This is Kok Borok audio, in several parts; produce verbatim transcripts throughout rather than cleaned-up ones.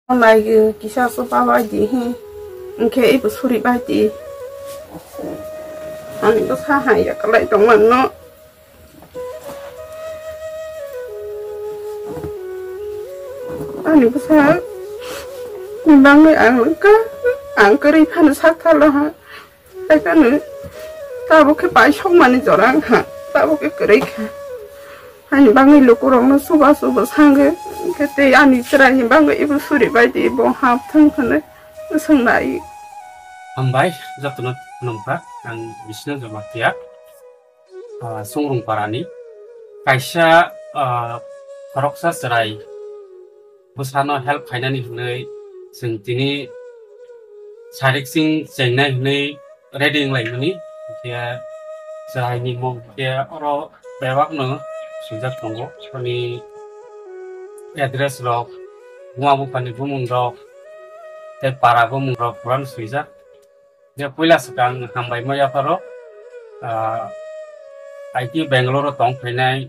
Nai kisa su pa bai di hi. Hwnkhe ibu suri bai di. Ani bwsa hai ya kalai tong mano. Ani bwsa ni bangwi ang ka, ang kwrwi phano sak thalo ha. Tei phano tabuk khe pai sok mani jora wng kha, tabuk khe kwrwi kha. Ani bangwi lukurokno suba suba sangwi, hwnkhe tei ani chwraini bangwi ibu suri bai di, bo hap thung hwnwi swng nai. Hambai, jotono khulumkha, ang Bishnu Jamatia, ah, Sungrung Parani. Kaisa, ah, khoroksa chwrai bwsano help khainani hwnwi chwng tini sariksing chengnai hwnwi ready wnglaimani. Hwnkhe chwraini mung khe oro bebakno swijak tongo. Ani address rok, buma buphani bumung rok, tei para bumung rok purano swijak. Je puila swkang hambai ma yapharo, ah, I T Bangalore o tong phainai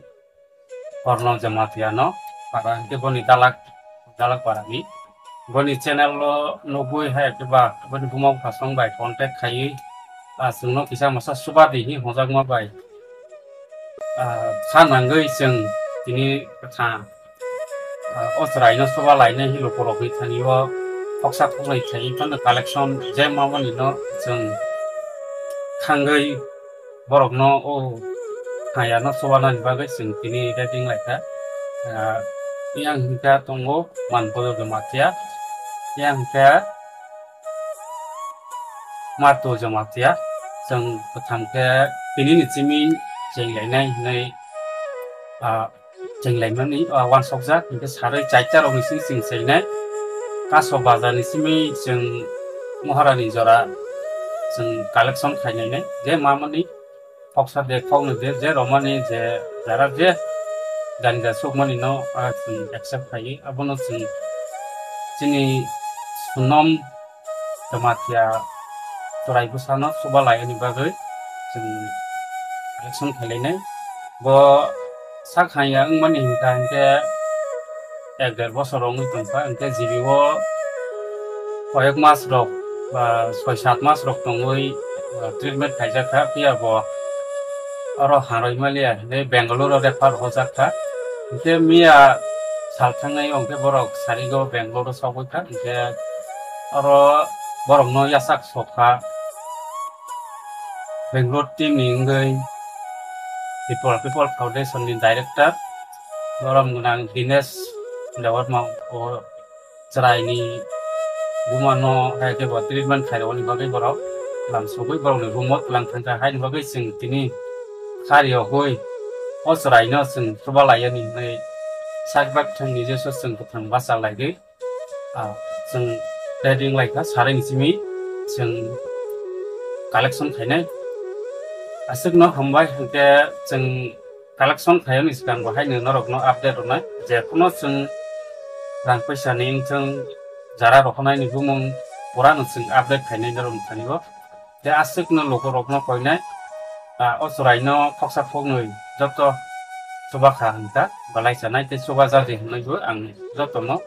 Korno Jamatia no, para hwnkhe boni dalak, dalak para ni. Boni channel o nugwi hai khe ba boni buma bupha song bai contact khaiwi, ah, chwngno kisa masa suba di hi hwnjakma bai. Ah, kha nangwi chwng tini kwthang, ah, o chwraino suba lainai hi lukurokni thani o khoksa khoknwi khai phano collection je mamani no chwng thangwi borokno o thayano subanani bagwi chwng tini ready wnglaikha. Ah, yang hwnkha tongo Manpodo Jamatia, yang hwnkha Marto Jamatia, chwng kwthang khe tini ni simi chenglainai hwnwi, ah, chenglaimani, ah, uansukjak, hwnkhe sarwi chaita rokni simi chwng chengnai. Kaso bazar ni simi chwng Moharani jora chwng collection khainainai, je mamani khoksa de khoknwi de, je romani je jara je ganja sukmani no, ah, chwng accept khaiwi, abono chwng chini sunom Jamatia chwrai bwsano suba laiyani bagwi chwng collection khailainai. Bo sak hamya wngmani hwnkha hwnkhe ek der bosor wngwi tongkha, hwnkhe G B o koyek mas rok ba soi sat mas rok tongwi, ah, treatment khaijak kha, phiya bo oro harwi maliya hinwi Bangalore o refer hojak kha. Hwnkhe miya sal thangnai o hwnkhe borok sarigo Bangalore o sogwi kha, hwnkhe oro borokno yachak sokha. Bangalore team ni wngwi People, People Foundation ni director, borom gwnang Dinesh Debbarma o chwraini bumano hai khe bo treatment khairokni bagwi borok lam sogwi borokni room o twlang thangkha, haini bagwi chwng tini kha riyogwi o chwraino chwng chuba laiyani hinwi sak bak thang nijeso chwng kwthang bacha laigwi, ah, chwng ready wnglaikha, sarini simi chwng collection khainai. Aswkno hambai hwnkhe chwng collection khaiyani swkang bo haino norokno update rwnai, je phano chwng rang paisa ni wngthwng, jara rohornai ni bumung purano chwng update khainai norokni thani o. Tei aswkno lukurokno koinai, ah, o chwraino khoksa khoknwi joto chuba kha hwnkha, belai chanai tei chuba jadi hwnwibo ang jotono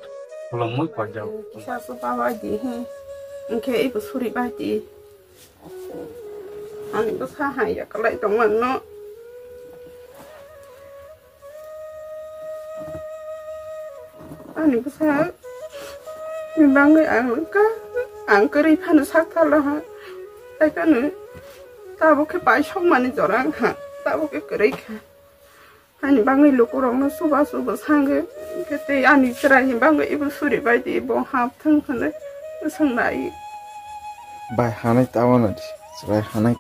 khulumwi koijago. Kisa chuba bai di hi, hwnkhe ibo suri bai di. Ani bwsa hai ya kwlai tongmano. Ani bwsa ni bangwi ang ka, ang kwrwi phano sak thalo ha. Tei kano tabuk khe pai sokmani jora wng kha, tabuk khe kwrwi kha. Ani bangwi lukurokno chuba chuba sangwi, hwnkhe tei ani chwraini bangwi ibo suri bai di, bo hap thung hwnwi swng nai. Bai hanai tabano di, chwrai hanai.